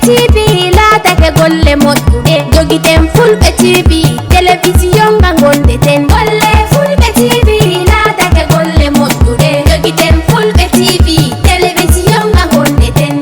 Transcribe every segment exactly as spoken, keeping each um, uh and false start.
T V laatake golle moƴƴuɗe, jogiten Fulɓe T V, telewisiyon nga ngonɗen. Golle Fulɓe T V laatake golle moƴƴuɗe, jogiten Fulɓe T V, telewisiyon nga ngonɗen.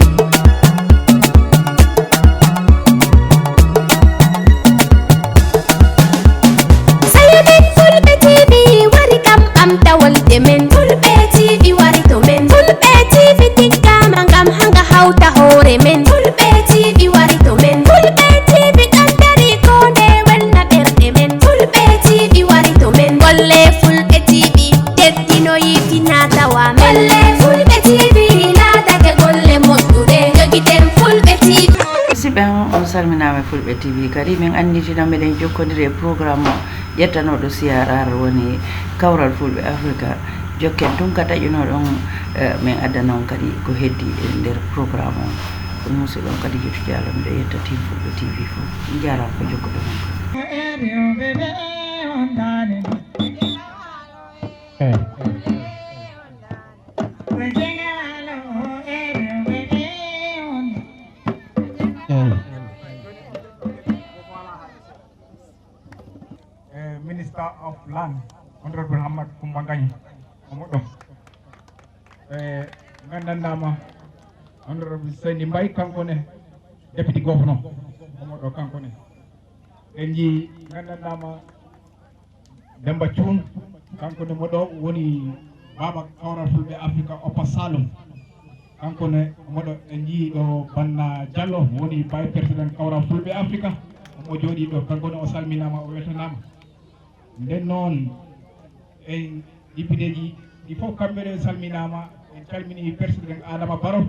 Sayo men Fulɓe T V wari kam ɓamta wolde men. Fulɓe T V wari to men. Fulɓe T V tiggama ngam hanga hawta hoore men. Fulɓe T V wari to men. Fulɓe T V ɗon dari ko nde welna ɓerɗe men. Fulɓe T V wari to men. Golle Fulɓe T V teddino yiitina tawa men. Golle Fulɓe T V laatake golle moƴƴuɗe. Jogiten Fulɓe T V. Musidɓe am, on salminaama Fulɓe T V kadi. Min annitina meɗen jokkodiri e programme o ƴettanooɗo C R R woni Kawral Fulɓe Afrika. Jokken tun ka taƴunoɗon, eh, min addana on kadi ko heddi e nder programme o. Ko musidɗo on kadi Yetu Diallo, miɗo yetta team Fulɓe T V fof. Njaaraama ko jokkuɗon on. Eh. Eh. Eh, Minister of Land, Honorable Hamad Kumba Ngany, omo ɗo. Eh, nganndanɗaama Honorable Seyni Mbaye, kanko ne Deputy Governor, omo ɗo kanko ne. En njii, nganndanɗaama Demba Cuun, kanko ne mo ɗo woni baaba Kawral Fulɓe Afrika Upper Saloum. Kanko ne mo ɗo en njii ɗo Banna Diallo woni Vice President Kawral Fulɓe Afrika. Omo jooɗii ɗo, kanko ne o salminaama, o weltanaama. Nden noon en députéji ɗi fof kamɓe ɗo salminaama. En calmini President Adama Barrow.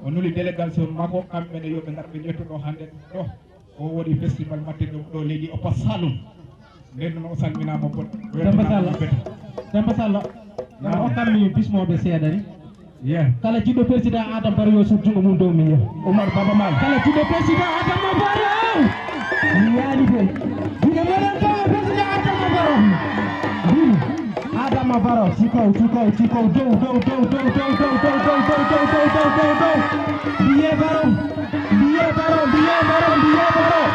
O nuli délégation makko, kamɓe ne yo ɓe ngar ɓe ƴetto ɗo hannde ɗo. O waɗi festival maɓɓe ɗo, ɗo leydi Upper Saloum. Nden noon o salminaama bon. Demba Sall. Demba Sall. Naam. Hokkanmi bismooɓe seeɗa ni. Yeah. Kala jiɗɗo président Adama Barrow yo sut junngo mum dow mi yiya. Oumar Baba Maal. Kala jiɗɗo président Adama Barrow. Mi yaani de. Juuɗe meɗen tawa président Adama Barrow. Mbimi, Adama Barrow, ci kaw, ci kaw, ci kaw, dow, dow, dow. Mbiye Barrow, mbiye Barrow, mbiye Barrow, mbiye Barrow.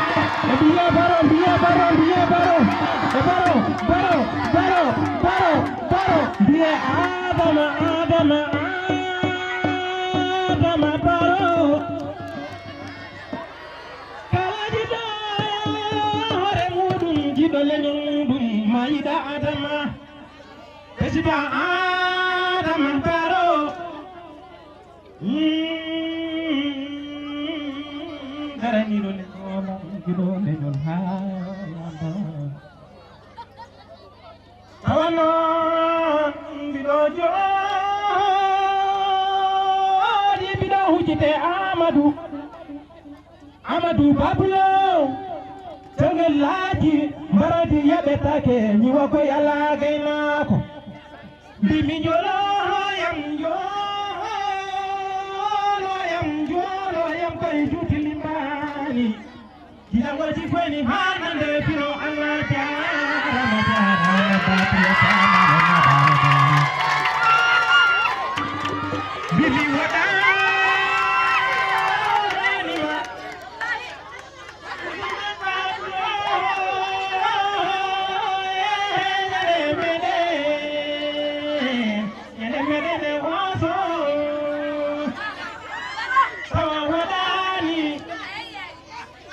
E mbiye Barrow, mbiye Barrow, mbiye Barrow. E Barrow, Barrow, Barrow, Barrow, Barrow. Mbiye Adama, Adama, Adama Barrow. Kala jiɗɗo hoore muɗum, jiɗɗo leñol muɗum, ma yiɗa Adama. Président Adama Barrow. Mm, daraniiɗo leñol, jiɗɗo leñol haa yanta. Tawa noon mbiɗo jooɗi, mbiɗo hujjite Amadou, Amadou Babulo, jogel laaji mbaradi yaɓetake, ñiwa ko yala gaynaako. Mbimi njoloyam, njoloyam, njoloyam koye juuti limbaani. Jiɗangoji koyni haa nande firo Allah jaarama, jaarama, baati o jaarama, jaarama. Mbimi waɗaanima. Ñande meɗen, ñande meɗen e oso. Tawa waɗaani.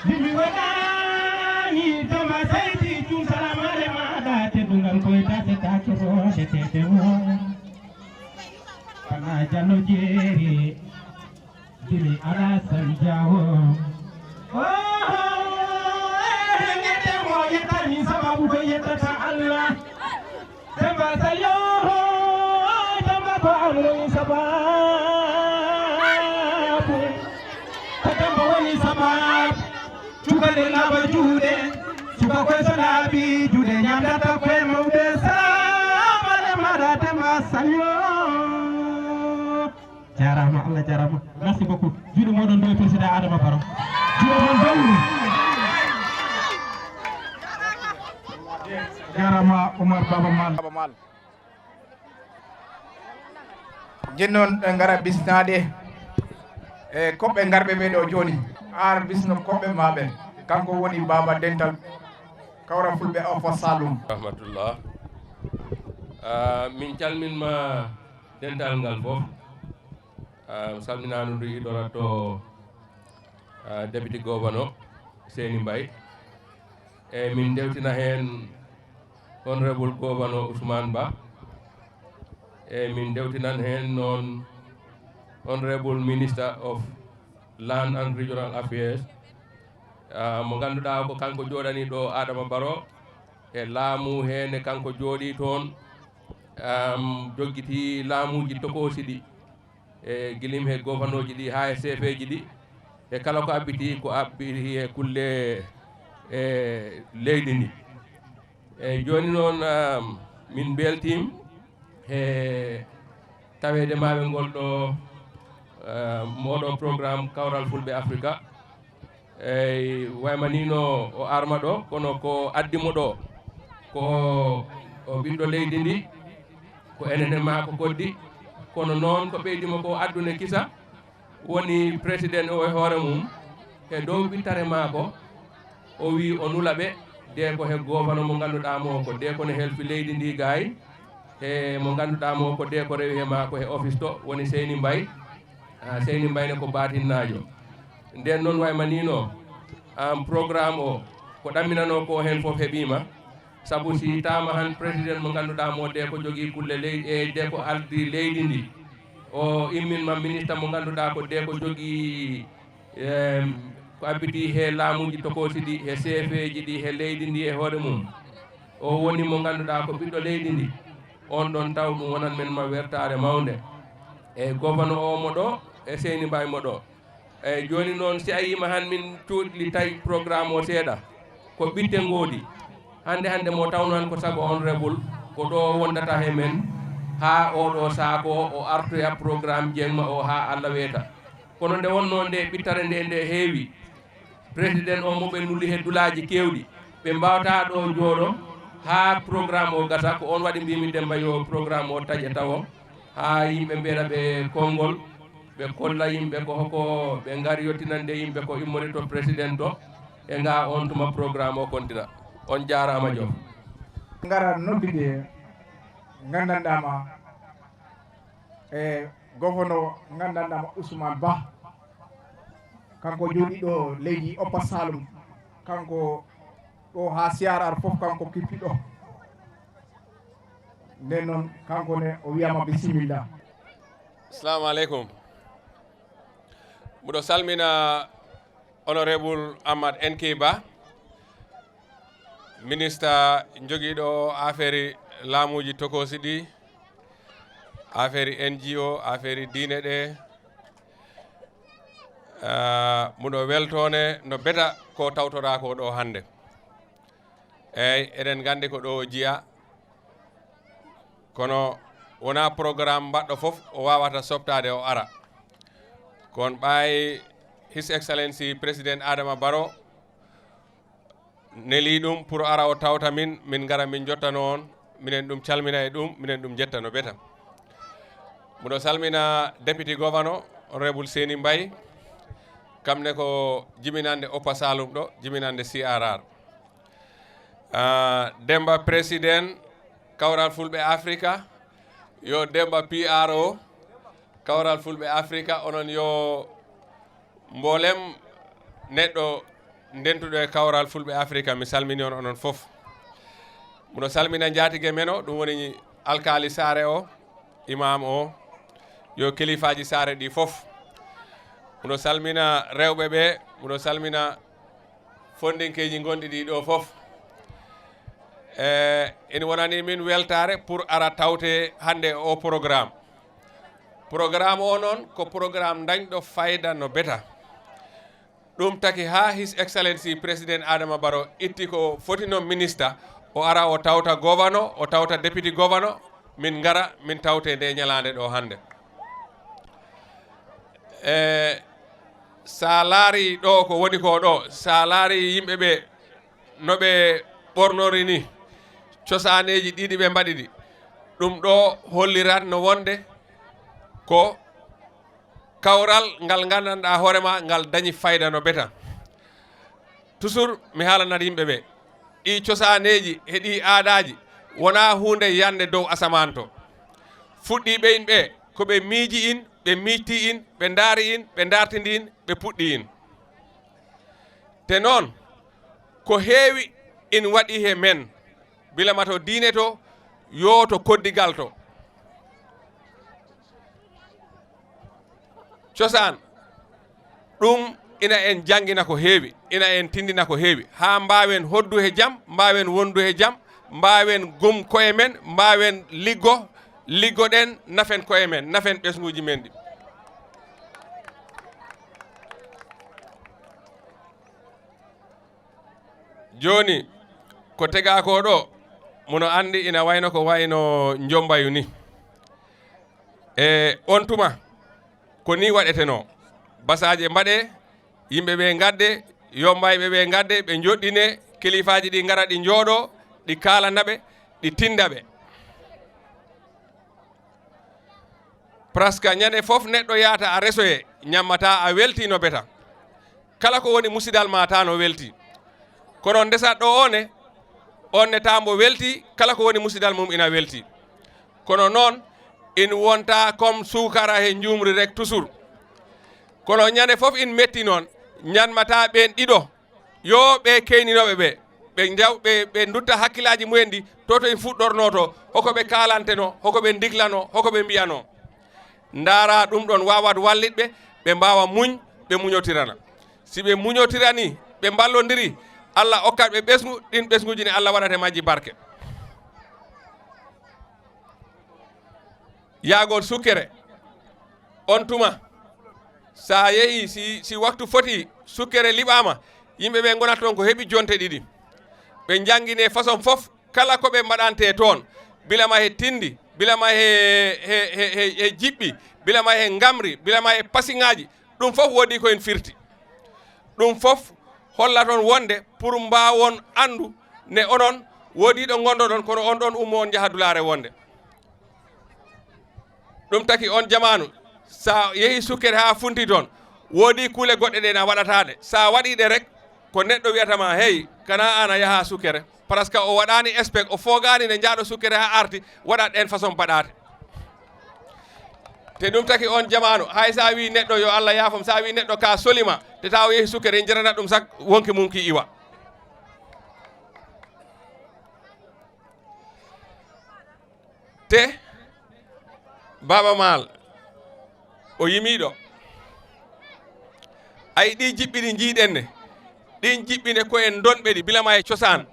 Mimi waɗaani Tamba Seydi Cuun, salamaale maaɗa, teddungal koye tase, tase, rose, tete, o. Bana Jallo Jeeri, Jimi Alasan Jaawo. Oh, eh, ngete mo yettani sababu ko yettata Allah. Demba Saliou, Demba ko an woni sababu. Ko Demba woni sababu. Cukalel laaɓa juuɗe. Suka koye so laaɓi juuɗe ñamdata koye mawɓe. Salaamale maɗa Demba Saliou. Jarama, Allah jarama. Merci beaucoup. Juuɗe moɗon dow président Adama Barrow. Juuɗe mon dow. Jarama Oumar Baba Maal. Nden noon, en ngara bisnaade e koɓɓe ngarɓe ɓe ɗo jooni. Ar bisno koɓɓe maɓe. Kanko woni baba dental kawra fulɓe Upper Saloum. Rahmatullah. Ah, min calminma dental ngal fof. Ah, salminano ndu iɗorat to, ah, député gouverneur Seyni Mbaye. E min ndewtina heen honorable gouverneur Ousmane Ba. E min ndewtinan heen noon honorable minister of land and regional affairs, ah, mo ngannduɗaa ko kanko jooɗani ɗo Adama Barrow e laamu heen, e kanko jooɗi toon, am, joggiti laamuuji tokoosi ɗi, e gilim he gouverneureji ɗi haa e seefeeji ɗi, e kala ko abbiti, ko abbiti e kulle e leydi ndi. Eeyi, jooni noon, ah, min mbeltiima he taweede maaɓe ngol ɗo, ah, mooɗo programme Kawral Fulɓe Afrika. Eeyi, wayma ni no o arma ɗo, kono ko addi mo ɗo, ko o ɓiɗɗo leydi ndi, ko enen e maako koddi, kono noon ko ɓeydi mo ko addune kisa, woni président o e hoore mum, he dow ɓittare maako, o wi o nula ɓe, de ko he gouverneur mo ngannduɗaa mo ko de ko ne helfi leydi ndi gaay, he mo ngannduɗaa mo ko de ko rewi he maako he office to, woni Seyni Mbaye. Ah, Seyni Mbaye ne ko baatinnaajo. Nden noon wayma ni no, am, programme o, ko ɗamminanoo ko heen fof heɓiima. Sabu si taama han président mo ngannduɗaa mo de ko jogii kulle leydi, e de ko aldi leydi ndi, o immin ma ministre mo ngannduɗaa ko de ko jogii, em, ko abbiti he laamuuji tokoosi ɗi, he seefeeji ɗi, he leydi ndi e hoore mum. O woni mo ngannduɗaa ko ɓiɗɗo leydi ndi. On ɗon taw ɗum wonan men ma wertaare mawnde. E gouverneur o mo ɗo, e Seyni Mbaye mo ɗo. Eeyi, jooni noon, si a yiima han min cuuɗli tawi programme o seeɗa, ko ɓitte ngoodi. Hannde, hannde mo tawno han ko sago honorable, ko ɗo wondata he men, haa oɗo saako o artoya programme jeŋma o haa Allah weeta. Kono nde wonnoo nde ɓittare nde, nde heewi, président o mo ɓe nuli he dulaaji keewɗi, ɓe mbaawata ɗo jooɗo haa programme o gasa. Ko on waɗi mbimi Demba yo programme o taƴe tawo, haa yimɓe mbeɗa ɓe konngol, ɓe kolla yimɓe ko hoko ɓe ngari yottinande yimɓe ko immori to président to, e nga on tuma programme o kontina. On jaaraama joom. Ngara noddude nganndanɗaa ma e gouverneur nganndanɗaa ma Ousmane Ba. Kanko jooɗi ɗo leydi Upper Saloum. Kanko ɗo haa C R R fof kanko kippi ɗo. Nden noon kanko ne o wiyama bisimilla. Assalamu aleykum. Mboɗo salmina honorable Amat N K Ba, ministre jogiiɗo affaire laamuuji tokoosi ɗi, affaire N G O, affaire diine ɗe. Ah, mboɗo weltoone no beta ko tawtoraa ko ɗo hannde. Eeyi, eɗen nganndi ko ɗo o jiya, kono wonaa programme mbaɗɗo fof o waawata softaade o ara. Kono ɓaay His Excellency Président Adama Barrow nelii ɗum pour ara o tawta min, min ngara min njottano on, minen ɗum calmina e ɗum, minen ɗum njetta no beta. Mboɗo salmina Deputy Governor, Honorable Seni Mbaye, kam ne ko jibinande Upper Saloum ɗo, jibinande C R R. Ah, Demba Président Kawral Fulɓe Afrika, yo Demba P R O Kawral Fulɓe Afrika, onon yo mboolem neɗɗo ndentuɗo e Kawral Fulɓe Afrika, mi salmini on onon fof. Mboɗo salmina njaatige men o, ɗum woni alkaali saare o, imam o, yo kelifaaji saare ɗi fof. Mboɗo salmina rewɓe ɓe, mboɗo salmina fondinkeeji gonɗi ɗi ɗo fof. E, ene wonani min weltaare pour ara tawte hannde o programme. Programme o noon ko programme dañɗo fayda no beta. Ɗum taki haa His Excellency Président Adama Barrow itti ko foti noon minista, o ara o tawta govano, o tawta député govano, min ngara min tawte nde ñalaande ɗo hannde. E, sa laari ɗo ko woni ko ɗo, sa laari yimɓe ɓe no ɓe ɓornori ni, cosaaneeji ɗiɗi ɓe mbaɗi ɗi, ɗum ɗo hollirat no wonde ko Kawral ngal nganndanɗaa hoore ma ngal dañi fayda no beta. Toujours mi haalanat yimɓe ɓe, ɗi cosaaneeji e ɗi aadaaji wonaa huunde yande dow asamaan to. Fuɗɗii ɓe in ɓe, ko ɓe miiji in, ɓe miijti in, ɓe ndaari in, ɓe ndaartindi in, ɓe puɗɗi in. Te noon, ko heewi in waɗi he men, bila ma to diine to, yoo to koddigal to. Cosaan, ɗum ina en janngina ko heewi, ina en tinndina ko heewi, haa mbaawen hoddu he jam, mbaawen wondu he jam, mbaawen gum koye men, mbaawen liggo, liggoɗen, nafen koye men, nafen ɓesnguuji men ɗi. Jooni, ko tegaa ko ɗo, mono anndi ina wayno ko wayno njombayu ni. E on tuma, ko ni waɗetenoo. Basaaje mbaɗee, yimɓe ɓe ngadde, yombayɓe ɓe ngadde, ɓe njoɗɗine, kilifaaji ɗi ngara, ɗi njooɗo, ɗi kaalana ɓe, ɗi tinda ɓe. Presque ñande fof neɗɗo yahata a resoye, ñammata a welti no beta. Kala ko woni musidal ma ta no welti. Kono ndesat ɗo o ne, on ne ta mbo welti, kala ko woni musidal mum ina welti. Kono noon, in wonta comme suukara he njuumri rek toujours. Kono ñande fof in metti noon, ñanmata ɓeen ɗiɗo, yo ɓe keyninooɓe ɓe, ɓe njaw-, ɓe, ɓe ndutta hakkillaaji mumen ɗi, to to in fuɗɗornoo to, hoko ɓe kaalantenoo, hoko ɓe ndiklanoo, hoko ɓe mbiyanoo. Ndaara ɗum ɗoon waawat wallit ɓe, ɓe mbaawa muñ, ɓe muñotirana. Si ɓe muñotiranii, ɓe mballondirii, Alla okkat ɓe ɓesngu, ɗiin ɓesnguuji ne Alla waɗat e majji barke. Yaagol sukkere. On tuma, so a yehii, si, si waktu foti, sukkere liɓaama, yimɓe ɓe ngonat toon ko heɓi jonte ɗiɗi. Ɓe njannginee façon fof, kala ko ɓe mbaɗantee toon, bila ma he tinndi, bila ma he, he, he, he, he jiɓɓi, bila ma he ngamri, bila ma he pasiŋaaji, ɗum fof woodi ko en firti. Ɗum fof holla toon wonde pour mbaawon anndu ne onon woodi ɗo ngondoɗon, kono on ɗoon ummo on njaha dulaare wonde. Ɗum taki on jamaanu, so a yehii sukkere haa funti toon, woodi kuule goɗɗe ɗe na waɗataade. So a waɗii ɗe rek, ko neɗɗo wiyata ma, "Hey, kana aan a yaha sukkere." Parce que o waɗaani expect, o foogaani ne njahɗo sukkere haa arti, waɗat ɗeen façon baɗaate. Te ɗum taki on jamaanu, hay so a wii neɗɗo yo Allah yaafam, so a wii neɗɗo ka solima, te taw yehi sukkere, en njaranat ɗum sak wonki mum ki iwa. Te Baaba Maal, o yimiiɗo. Ay, ɗi jiɓɓi ɗi njiiɗen ne, ɗin jiɓɓi ne ko en ndonɓe ɗi, bila ma e cosaan.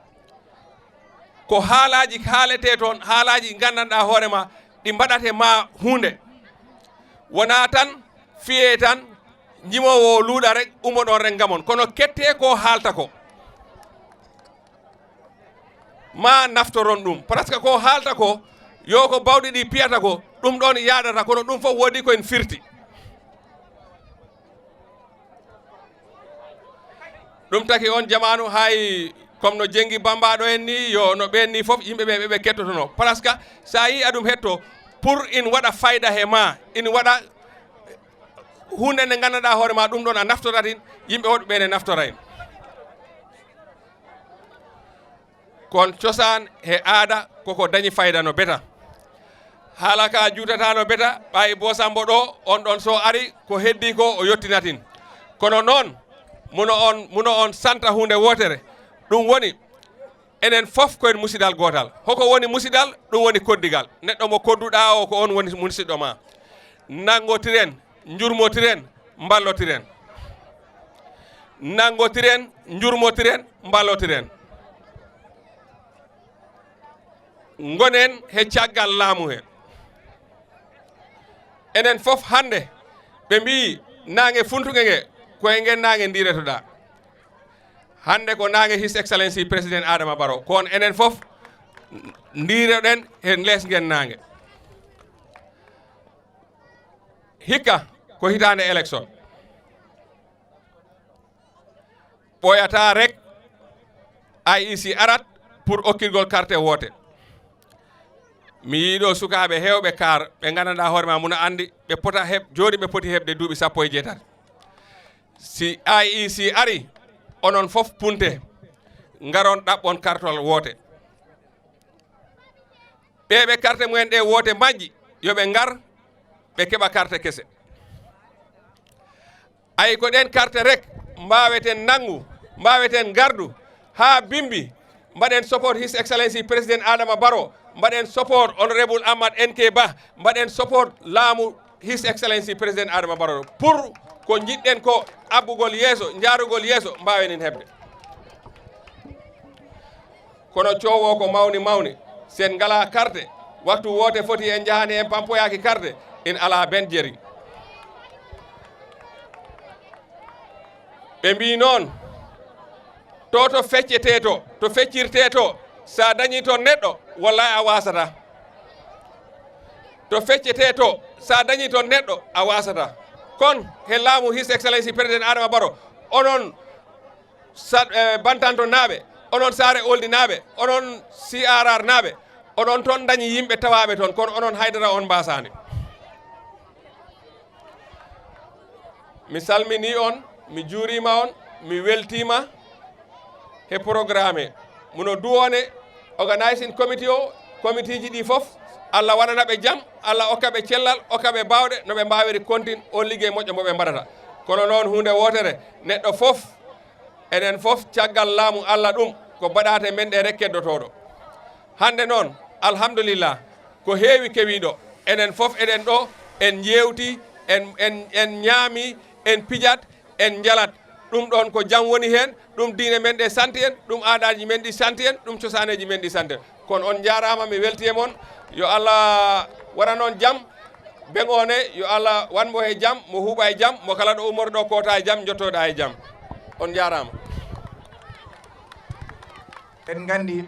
Ko haalaaji haaletee toon, haalaaji nganndanɗaa hoore ma, ɗi mbaɗate ma huunde. Wonaa tan fiyee tan, njimoowo o luuɗa rek, ummo ɗoon rek ngamon. Kono kettee ko haalta ko. Ma naftoron ɗum. Parce que ko haalta ko, yo ko bawɗe ɗi piyata ko, ɗum ɗoon yaadata, kono ɗum fof woodi ko en firti. Ɗum taki on jamaanu hay comme no Jenngi Bammbaaɗo en ni, yo no ɓeen ni fof, yimɓe ɓe, ɓe, ɓe kettotono. Parce que so a yii aɗum hetto, pour in waɗa fayda he ma, in waɗa huunde nde nganndanɗaa hoore ma, ɗum ɗoon a naftorat in, yimɓe woɗɓe ɓe ne naftora in. Kon cosaan he aada koko dañi fayda no beta. Haala ka juutata no beta, ɓay Bo Sambo ɗo, on ɗon so ari, ko heddi ko o yottinat in. Kono noon, muno on, muno on santa huunde wootere. Ɗum woni, enen fof ko en musidal gootal. Hoko woni musidal? Ɗum woni koddigal. Neɗɗo mo kodduɗaa o, ko on woni musidɗo ma. Nanngotiren, njurmotiren, mballotiren. Nanngotiren, njurmotiren, mballotiren. Ngonen he caggal laamu he. Enen fof hannde, ɓe mbiyi naange funtuge nge, ko e ngen naange ndiiretoɗaa. Hannde ko naange His Excellency President Adama Barrow. Ko on enen fof ndiiroɗen he les ngen naange. Hikka ko hitaande élection. Ɓooyataa rek, I E C arat pour okkirgol carte woote. Mi yii ɗo sukaaɓe heewɓe kaar, ɓe nganndanɗaa hoore ma muna anndi, ɓe pota heɓ, jooni ɓe poti heɓde duuɓi sappo e jeetati. Si I E C ari, onon fof punte, ngaron ɗaɓɓon kartol woote. Ɓe ɓe karte mumen ɗe woote majji, yo ɓe ngar, ɓe keɓa karte kese. Ay ko ɗen karte rek mbaaweten nanngu, mbaaweten ngardu haa bimbi, mbaɗen support His Excellency President Adama Barrow, mbaɗen support Honorable Ahmad N K Bah, mbaɗen support laamu His Excellency President Adama Barrow pour ko njiɗɗen ko abbugol yeeso, njaarugol yeeso, mbaawen en heɓde. Kono coowo ko mawni mawni, si en ngalaa karte, waktu woote foti en njahaani en pampoyaaki karte, en alaa ben jeri. Ɓe mbii noon, to to feccetee to, to feccirtee to, so a dañii toon neɗɗo, wallaay a waasataa. To feccetee to, so a dañii toon neɗɗo, a waasataa. Kon he laamu His Excellency President Adama Barrow, onon Sa-, eh, Bantanto naaɓe, onon Saare Oldi naaɓe, onon C R R naaɓe, oɗon toon dañi yimɓe tawaaɓe toon, kono onon haydara on mbaasaani. Mi salminii on, mi juuriima on, mi weltiima he programme. Muno duwone, organizing committee o, committee ji ɗi fof, Allah waɗana ɓe jam, Allah okka ɓe cellal, okka ɓe baawɗe, no ɓe mbaawiri kontin on liggey moƴƴo mbo ɓe mbaɗata. Kono noon huunde wootere, neɗɗo fof, enen fof caggal laamu Allah ɗum, ko baɗaate men ɗe rek keddotooɗo. Hannde noon, alhamdulillah, ko heewi kewiiɗo. Enen fof eɗen ɗo, en njeewti, en, en, en ñaami, en pijat, en njalat. Ɗum ɗoon ko jam woni heen, ɗum diine men ɗe santi en, ɗum aadaaji men ɗi santi en, ɗum cosaaneeji men ɗi santi en. Kono on njaaraama, mi weltii e mon. Yo Allah waɗan on jam. Beŋ o ne, yo Allah waɗ mo he jam, mo huuɓa e jam, mo kala ɗo ummori ɗo koota e jam, njottoɗa e jam. On njaaraama. En nganndi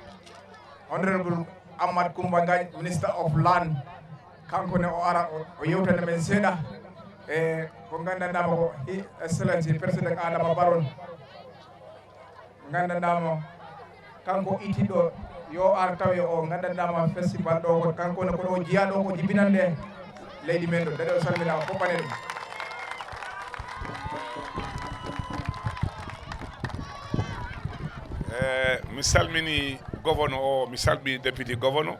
Honorable Amat Kumba Ngañ, Minister of Land, kanko ne o ara, o, o yewtana men seeɗa. E ko nganndanɗaama ko His Excellency President Adama Barrow. Nganndanɗaama kanko itiiɗo yo ar tawi o, nganndanɗaama festival ɗo, ko kanko ne, ko ɗo jiyaa ɗo, ko jibinande leydi men ɗo. Dade o salminaama, fof ɓane ɗum. Eh, mi salmini govono o, mi salmini deputy govono.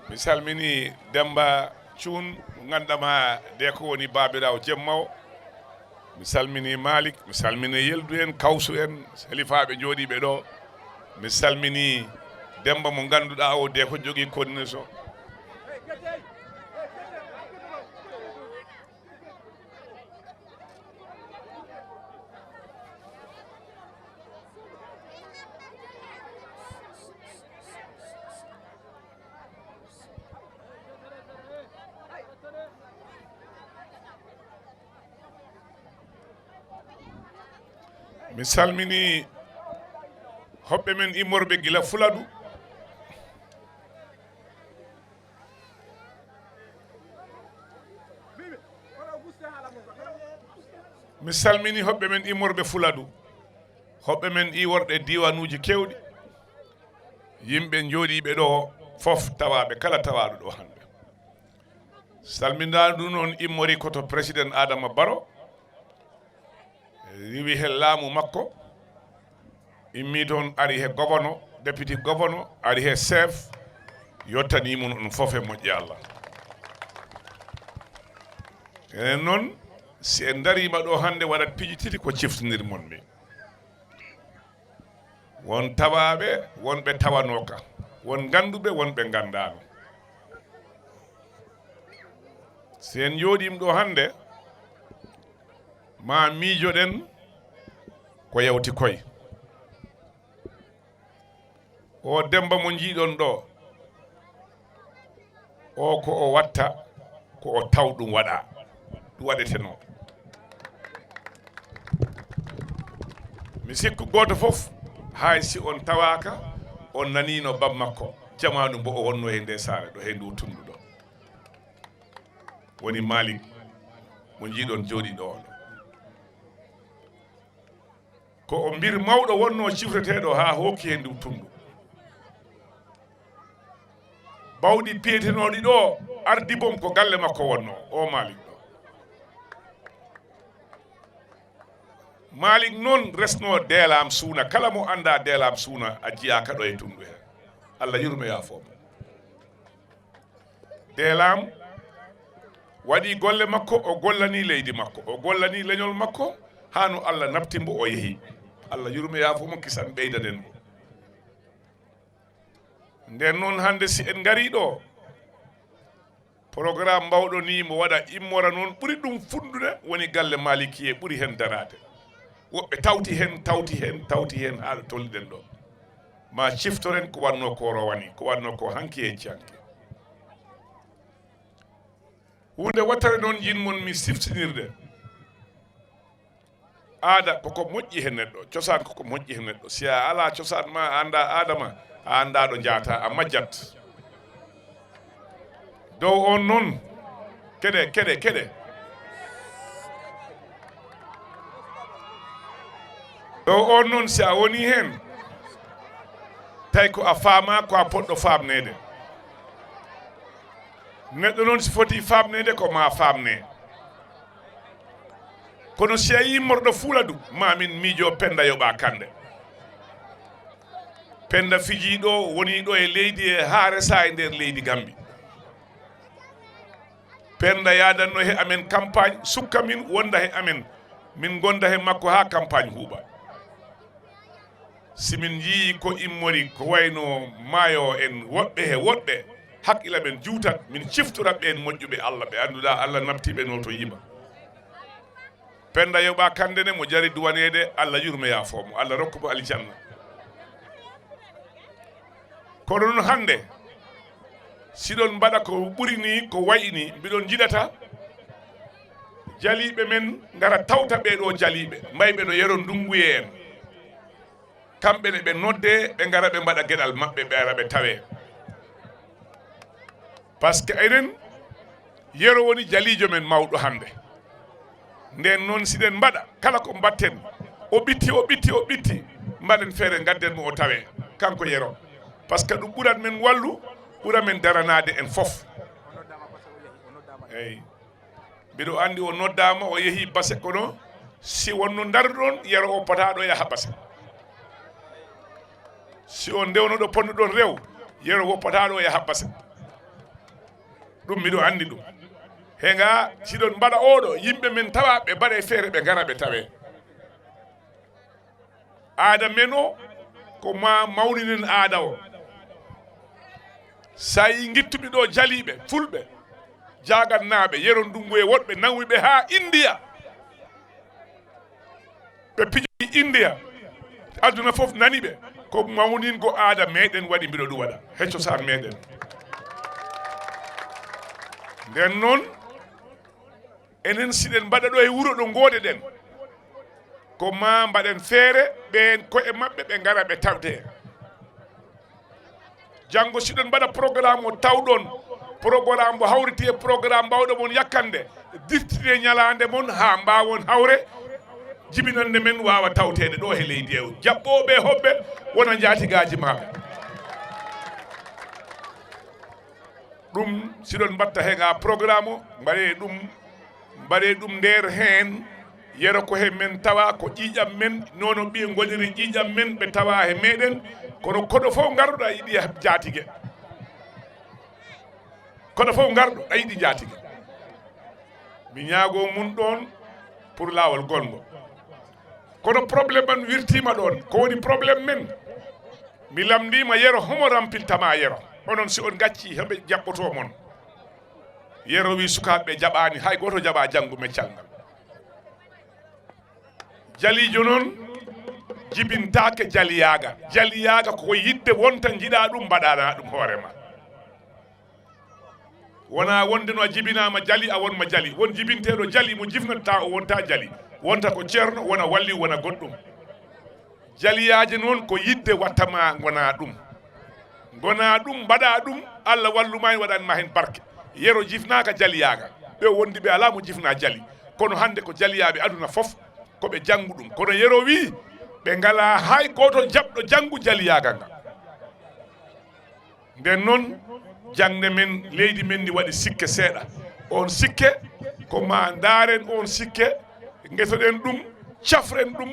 Mi salmini Demba Cuun, mo ngannduɗaa de ko woni baabiraawo jemma o. Mi salmini Malik, mi salmini Yeldu en, Kawsu en, halifaaɓe jooɗiiɓe ɗo. Mi salmini Demba mo ngannduɗaa o de ko jogii coordination. Mi salmini hoɓɓe men immorɓe gila Fuladu. Mi salmini hoɓɓe men immorɓe Fuladu, hoɓɓe men iworɓe diiwanuuji keewɗi, yimɓe jooɗiiɓe ɗo fof, tawaaɓe kala tawaaɗo ɗo hannde. Salminaandu noon immori ko to Président Adama Barrow, riiwi he laamu makko, immii toon, ari he govono, deputy govono, ari he chef, yottanii mon on fof e moƴƴi Allah. Enen noon, si en ndariima ɗo hannde, waɗat piiji tati ko ciftinir mon mi. Won tawaaɓe, won ɓe tawanooka, won ngannduɓe, won ɓe nganndaano. Si en njooɗiima ɗo hannde, ma miijoɗen ko yawti koy. O Demmba mo njiiɗon ɗo, o ko o watta, ko o taw ɗum waɗa, ɗum waɗeteno. Mi sikku gooto fof, hay si on tawaaka, on naniino bammakko, jamaanu mbo o wonno e nde saare ɗo, he ndu tunndu ɗo. Woni Malik, mo njiiɗon jooɗii ɗo on. Ko o mbir mawɗo wonno cifreteeɗo haa hooki he ndu tunndu. Bawɗi piyetenooɗi ɗo, ardi bom ko galle makko wonno, o Malik ɗo. Malik noon resno deelam suuna, kala mo annda deelam suuna, a jiyaaka ɗo e tundu he. Allah yurme yaafo mo. Deelam waɗi golle makko, o gollani leydi makko, o gollani leñol makko, haa no Allah nabti mbo o yehi. Allah yurme yaafo mo, kisan ɓeydanen mo. Nden noon hannde si en ngarii ɗo, programme mbawɗo nii mo waɗa immora noon ɓuri ɗum fundude woni galle Malikiye ɓuri heen daraade. Woɓɓe tawti heen, tawti heen, tawti heen haa ɗo tolniɗen ɗo. Ma ciftoren ko wannoo ko rowani, ko wannoo ko hanki e janki. Huunde wattare noon njiɗ mon mi siftinirde. Aada koko moƴƴi he neɗɗo, cosaan koko moƴƴi he neɗɗo. Si a alaa cosaan ma, a anndaa aada ma, a anndaa ɗo njaata, a majjat. Dow on noon, keɗe, keɗe, keɗe. Dow on noon, si a woni heen, tawi ko a faama, ko a poɗɗo faamneede. Neɗɗo noon si foti faamneede, ko ma faamne. Kono si a yii morɗo fuula du, ma min miijo Penda Yoɓa Kande. Penda fiji ɗo, woni ɗo e leydi e haa resa e nder leydi Gambi. Penda yaadanno he amen campagne, sukka min wonda he amen, min gonda he makko haa campagne huuɓa. Si min njii ko immori, ko wayno maayo en woɗɓe he woɗɓe, hakkila men juutat, min ciftora ɓeen moƴƴuɓe Allah, ɓe annduɗaa Allah nabtiiɓe no to yima. Penda Yoɓa Kande ne mo jari duwaneede, Allah yurme yaafo mo, Allah rokku mo aljanna. Kono noon hannde, siɗon mbaɗa ko ɓuri ni, ko wayi ni, mbiɗon njiɗata jaliiɓe men ngara tawta ɓee ɗo jaliiɓe, mbayɓe no Yero Ndunguye en. Kamɓe ne ɓe nodde, ɓe ngara ɓe mbaɗa geɗal maɓɓe, ɓe ara ɓe tawe. Parce que enen, Yero woni jaliijo men mawɗo hannde. Nden noon, siɗen mbaɗa kala ko mbatten, o ɓitti, o ɓitti, o ɓitti, mbaɗen feere ngadden mo o tawe, kanko Yero. Parce que ɗum ɓurat men wallu, ɓura men daranaade en fof. Eyi. Mbiɗo anndi o noddaama, o yehi Base, kono si wonno ndaruɗon, Yero woppataa ɗo yaha Base. Si on ndewno ɗo ponnoɗon rew, Yero woppataa ɗo yaha Base. Ɗum mbiɗo anndi ɗum. He nga, siɗon mbaɗa oɗo, yimɓe men tawa ɓe mbaɗe feere, ɓe ngara ɓe tawe. Aada men o, ko ma mawninen aada o. Sa yii ngittuɓe ɗo jaliiɓe, fulɓe, jaagannaaɓe, Yero Ndungu e woɗɓe nawi ɓe haa Indiya. Ɓe pijoyi Indiya. Aduna fof nani ɓe. Ko mawningo aada meɗen waɗi mbiɗo ɗum waɗa. He cosaan meɗen. Nden noon, enen siɗen mbaɗa ɗo e wuro ɗo ngoodeɗen, ko ma mbaɗen feere ɓeen ko'e maɓɓe ɓe ngara ɓe tawte. Janngo siɗon mbaɗa programme o tawɗon, programme mo hawriti e programme mbawɗo mon yakkande, dirtine ñalaande mon haa mbaawon hawre, jibinande men waawa tawteede ɗo he leydi he. Jaɓɓooɓe e hoɓɓe wona njaatigaaji maaɓe. Ɗum siɗon mbatta he nga programme o, mbaɗee ɗum, mbaɗee ɗum nder heen. Yero ko he men tawa, ko ƴiiƴam men, nono ɓiye ngoniri ƴiiƴam men, ɓe tawa he meɗen, kono koɗo fof ngarɗo a yiɗi jaatige. Koɗo fof ngarɗo a yiɗi jaatige. Mi ñaago mun ɗoon pour laawol gongo. Kono problème man wirtiima ɗoon. Ko woni problème men? Mi lamndiima Yero, homo rampiltama Yero? Onon si on ngacci, heɓe jaɓɓoto mon. Yero wi sukaaɓe ɓe jaɓaani, hay gooto jaɓa janngu meccal ngal. Jaliijo noon jibintaake jaliyaaga. Jaliyaaga ko yidde wonta njiɗa ɗum, mbaɗana ɗum hoore ma. Wona wonde no a jibinaama jali, a wonma jali. Won jibinteeɗo jali mo jifnata o wonta jali. Wonta ko ceerno, wona walliw, wona goɗɗum. Jaliyaaje noon ko yidde watta ma ngona ɗum. Ngona ɗum, mbaɗa ɗum, Allah walluma en, waɗanma heen barke. Yero jifnaaka jaliyaaga. Ɓe wondi ɓe alaa mo jifna jali. Kono hannde ko jaliyaaɓe aduna fof, ko ɓe janngu ɗum. Kono Yero wii, ɓe ngalaa hay gooto jaɓɗo janngu jaliyaaga nga. Nden noon, Jaŋde men, leydi men ndi waɗi sikke seeɗa. Oon sikke, ko maa ndaaren oon sikke, ngetoɗen ɗum, cafren ɗum,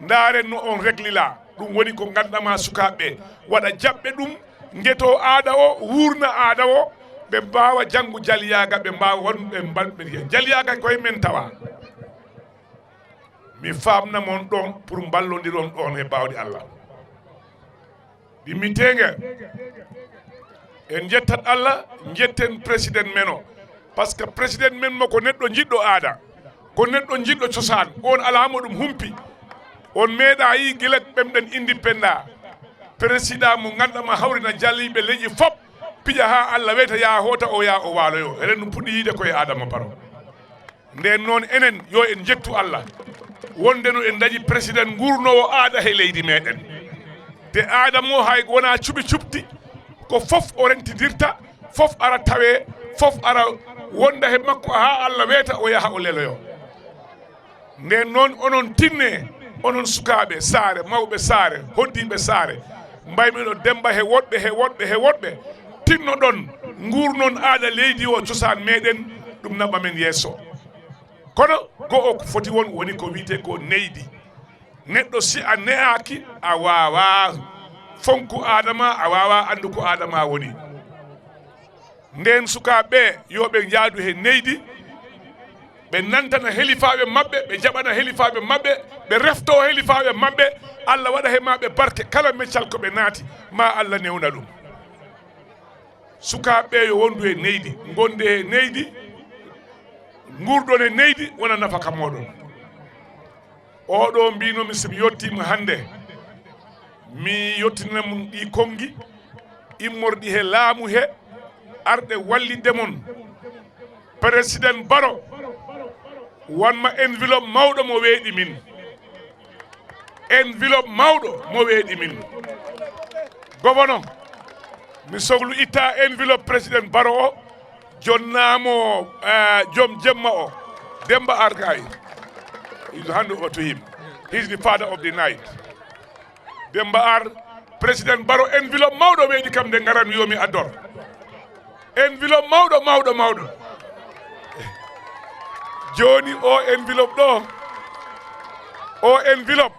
ndaaren no oon reglilaa. Ɗum woni ko nganndamaa sukaaɓe ɓe. Waɗa jaɓɓe ɗum, ngetoo aada o, wuurna aada o, ɓe mbaawa janngo jaliyaaga, ɓe mbaawa waɗude ɓe mbalɓe. Jaliyaaga koye men tawa. Mi faamna mon ɗoon pour mballondiron ɗoon e baawɗe Allah. Ɗimminteenge, en njettat Allah, njetten président men o. Parce que président men mo ko neɗɗo jiɗɗo aada, ko neɗɗo jiɗɗo cosaan. Oon alaa mo ɗum humpi. On meeɗaa yi gila ɓemɗen indépendant. Président mo nganndamaa hawrina jaliiɓe leƴƴi fof, pija haa Allah weyta yaa hoota o yaa o waaloyo. Eɗen ɗum puɗɗi yiide koye Adama Barrow. Ndeen noon enen yo en njettu Allah wonde no en ndañi président nguurnoowo aada he leydi meeɗen. Te aada mo hay wonaa cuɓi cuɓti, ko fof o rentidirta, fof ara tawee, fof ara wonda he makko haa Allah weeta o yaha o leloyo. Ndeen noon onon tinnee, onon sukaaɓe Saare, mawɓe Saare, hoddiiɓe Saare, mbaymi no Demmba he woɗɓe, he woɗɓe, he woɗɓe, tinnoɗon, nguurnon aada leydi o, cosaan meeɗen, ɗum naɓa men yeeso. Kono go'o ko foti won woni ko wiyetee ko neydi. Neɗɗo si a ne'aaki, a waawaa fonku aada ma, a waawaa anndu ko aada ma woni. Ndeen sukaaɓe ɓe, yo ɓe njaadu he neydi, ɓe nantana helifaaɓe maɓɓe, ɓe jaɓana helifaaɓe maɓɓe, ɓe reftoo helifaaɓe maɓɓe, Allah waɗa he maɓɓe barke, kala meccal ko ɓe naati, ma Allah newna ɗum. Sukaaɓe ɓe yo wondu e neydi, ngonde e neydi, nguurdon e neydi, wona nafaka mooɗon. Oɗo mbinomi so mi yottiima hannde, mi yottinana mon ɗi konngi immorɗi he laamu he, arɓe wallitde mon. Président Barrow, wanma enveloppe mawɗo mo weeɗi min. Enveloppe mawɗo mo weeɗi min. Gouverneur, mi soglu itta enveloppe président Barrow o, jonnaa mo, eh, joom jemma o. Demmba Aar kay. He's hand over to him. He's the father of the night. Demmba Aar, président Barrow, enveloppe mawɗo weeɗi kam nde ngaran, yo mi addor. Enveloppe mawɗo, mawɗo, mawɗo. Jooni o enveloppe ɗo, o enveloppe,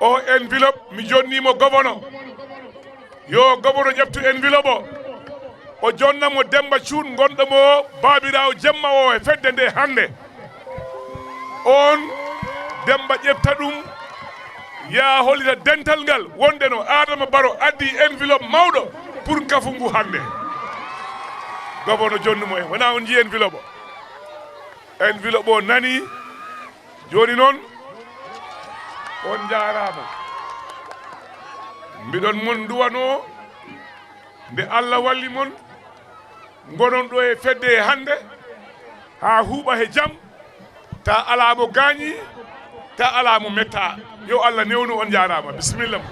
o enveloppe, mi jonnii mo gouverneur. Yo gouverneur ƴeftu enveloppe o. O jonna mo Demmba Cuun, gonɗo mo baabiraawo jemma o e fedde nde hannde. Oon Demmba ƴefta ɗum, yaa hollita dental ngal, wonde no Adama Barrow addi enveloppe mawɗo pour kafu ngu hannde. Gouverneur jonnu mo en, wonaa on njii enveloppe o? Enveloppe o nani. Jooni noon, on njaaraama. Mbiɗon mon nduwanoo nde Allah walli mon, ngonon ɗo e fedde e hannde, haa huuɓa he jam, ta alaa mo gaañi, ta alaa mo metta. Yo Allah newnu, on njaaraama. Bisimilla mon.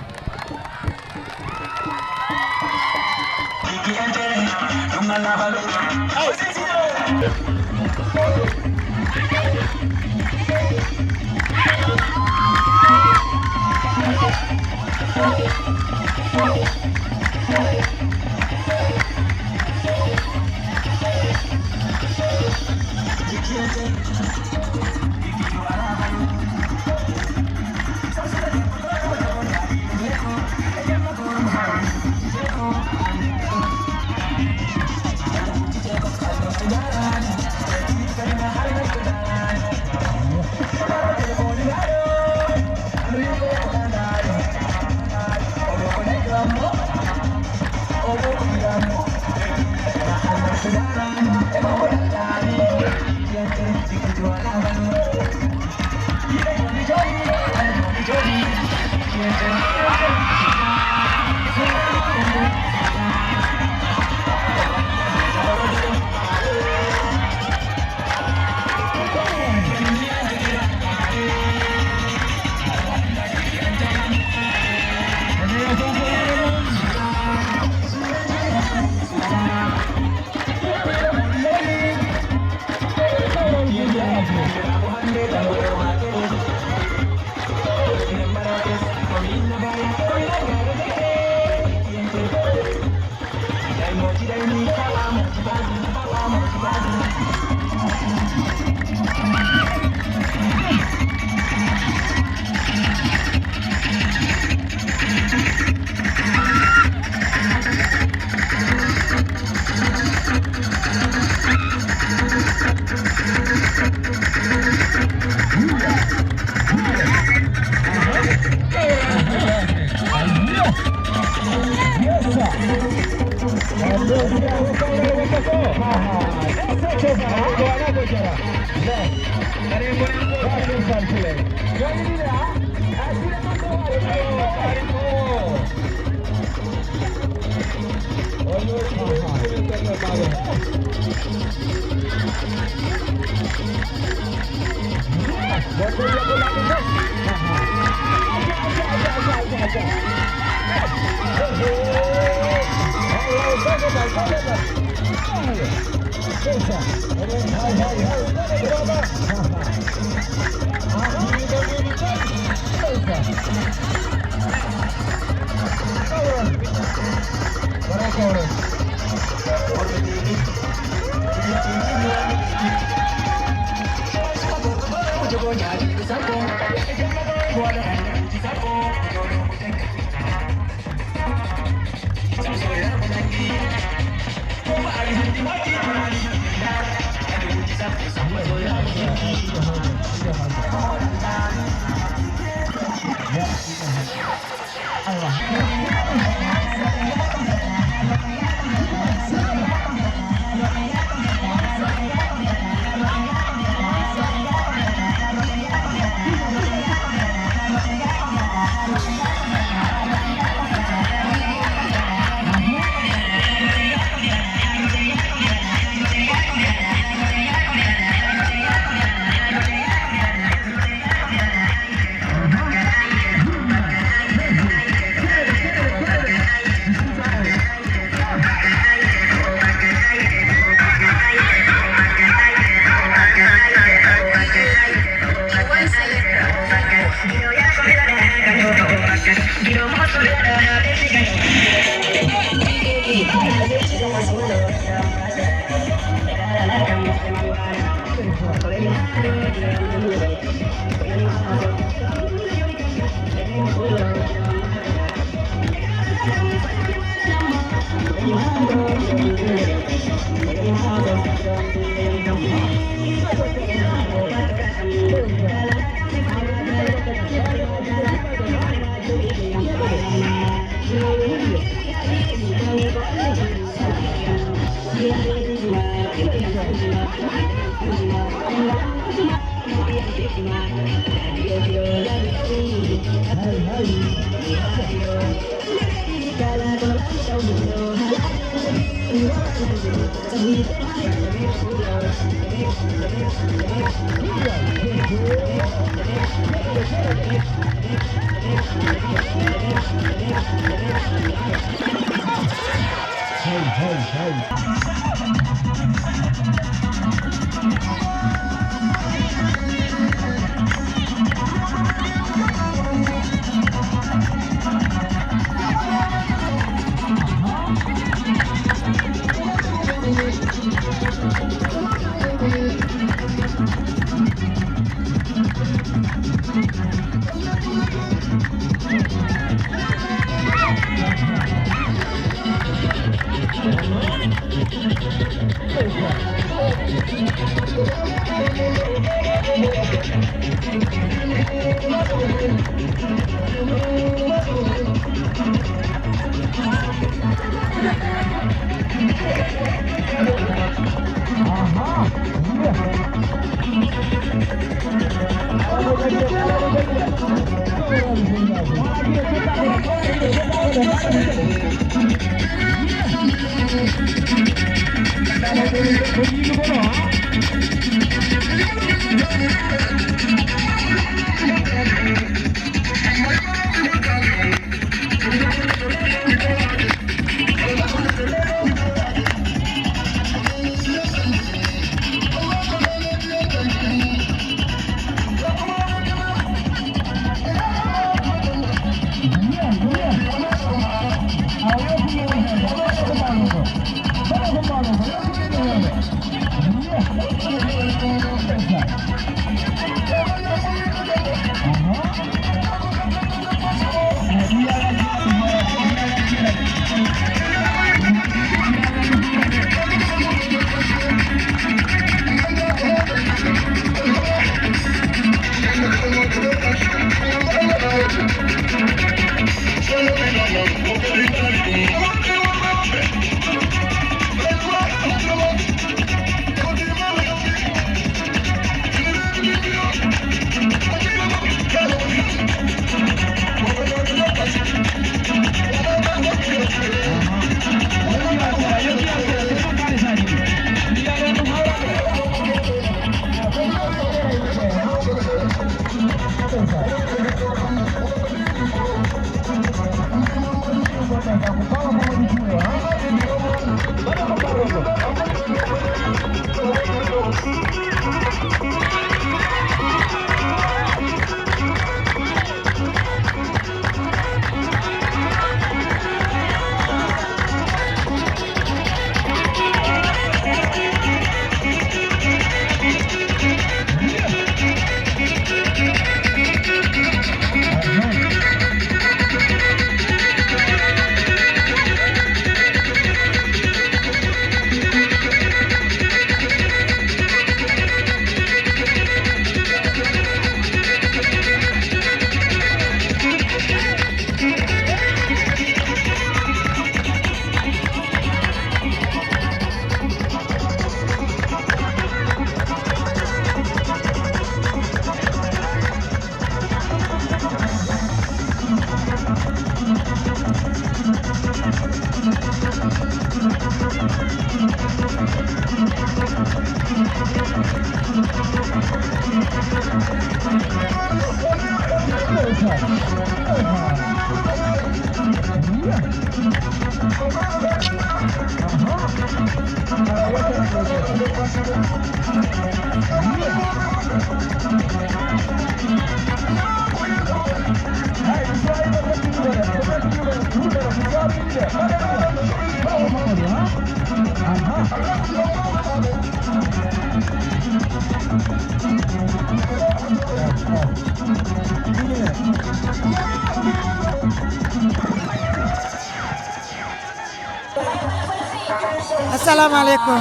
Assalamu aleykum,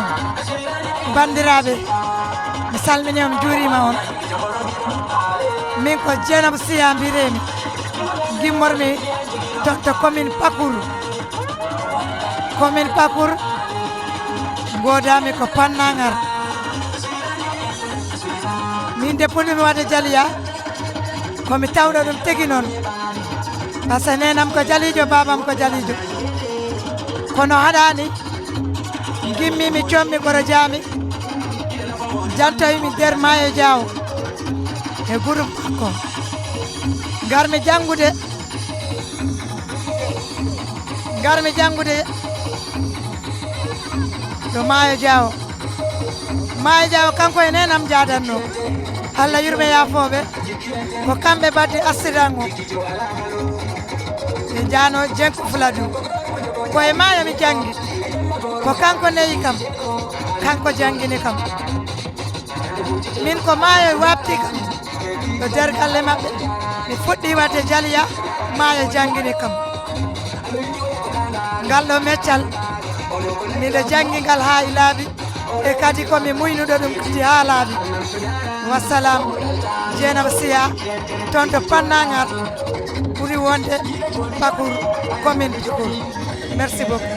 banndiraaɓe, mi salmini on, juurima on. Min ko Dieynaba Siya mbireemi, gimmormi toon to commune Pakour. Commune Pakour, ngoodami ko Pannagar. Min de puɗɗimi waɗde jaliya, ko mi tawɗo ɗum tigi noon. Par ce que neenam ko jaliijo, baabam ko jaliijo. Kono haɗaani, ngimmimi, commi, goro jaami, jantoymi nder Maayo Jaawo e groupe makko. Ngarmi janngude, ngarmi janngude to Maayo Jaawo. Maayo Jaawo, kanko e neenam njaadanno. Allah yurme yaafooɓe. Ko kamɓe mbaɗde accident o. Ɓe njaano Jenko Fuladu. Ko e maayo mi janngi. Ko kanko neyi kam. Kanko janngini kam. Min ko maayo waɓti kam. To nder galle maɓɓe. Mi fuɗɗi waɗde jaliya, maayo janngini kam. Ngal ɗo meccal, miɗo janngi ngal haa e laaɓi, e kadi ko mi muynuɗo ɗum kadi haa laaɓi. Wassalam, Dieynaba Siya, toon to Pannagar, ɓuri wonde Pakour, commune Pakour. Merci beaucoup.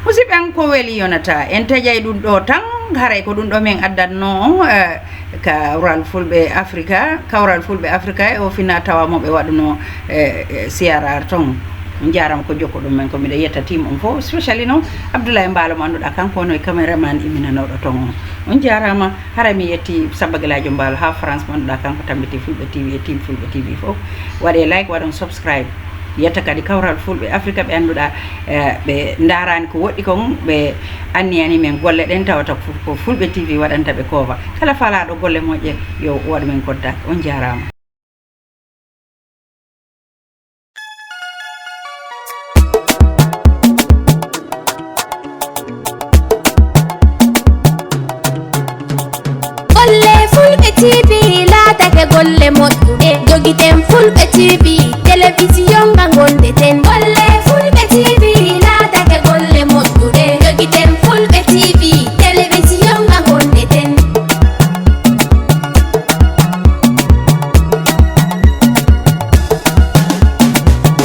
Musidɓe am, ko weli yonata, en taƴay ɗum ɗo tan, haray ko ɗum ɗo min addanno, eh, Kawral Fulɓe Afrika, Kawral Fulɓe Afrika e o fina tawa mo ɓe waɗuno, eh, eh, C R R ton. On njaarama ko jokko ɗum men, ko miɗo yetta team on fof, especially noon Abdoulaye Mbaalo mo annduɗaa kanko woni cameraman iminanooɗo ton on. On njaarama, haray mi yetti Samba Gelajo Mbaalo haa France mo annduɗaa kanko tambiti Fulɓe T V e team Fulɓe T V fof. Waɗe like, waɗon subscribe. Yetta kadi Kawral Fulɓe Afrika ɓe annduɗaa, eh, ɓe ndaarani ko woɗɗi kon, ɓe anniyani men golle ɗen tawata ko, ko Fulɓe T V waɗanta ɓe cover. Kala faalaaɗo golle moƴƴe yo waɗu men contact. On njaarama. Golle Fulɓe T V laatake golle moƴƴuɗe. Jogiten Fulɓe T V, telewisiyon nga gondeten. Golle Fulɓe T V laatake golle moƴƴuɗe. Jogiten Fulɓe T V, telewisiyon nga gondeten.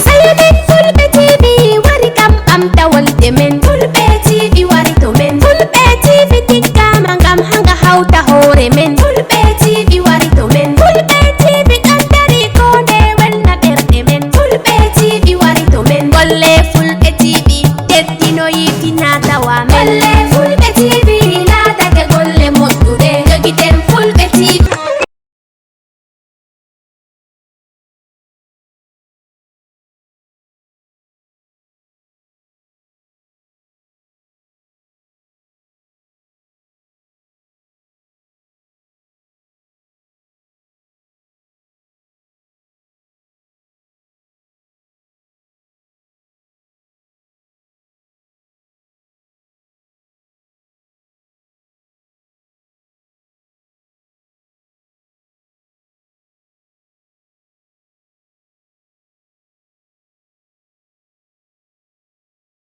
Sayo men Fulɓe T V wari kam ɓamta wolde men. Fulɓe T V wari to men. Fulɓe T V tikkama ngam hanga hawta hoore men.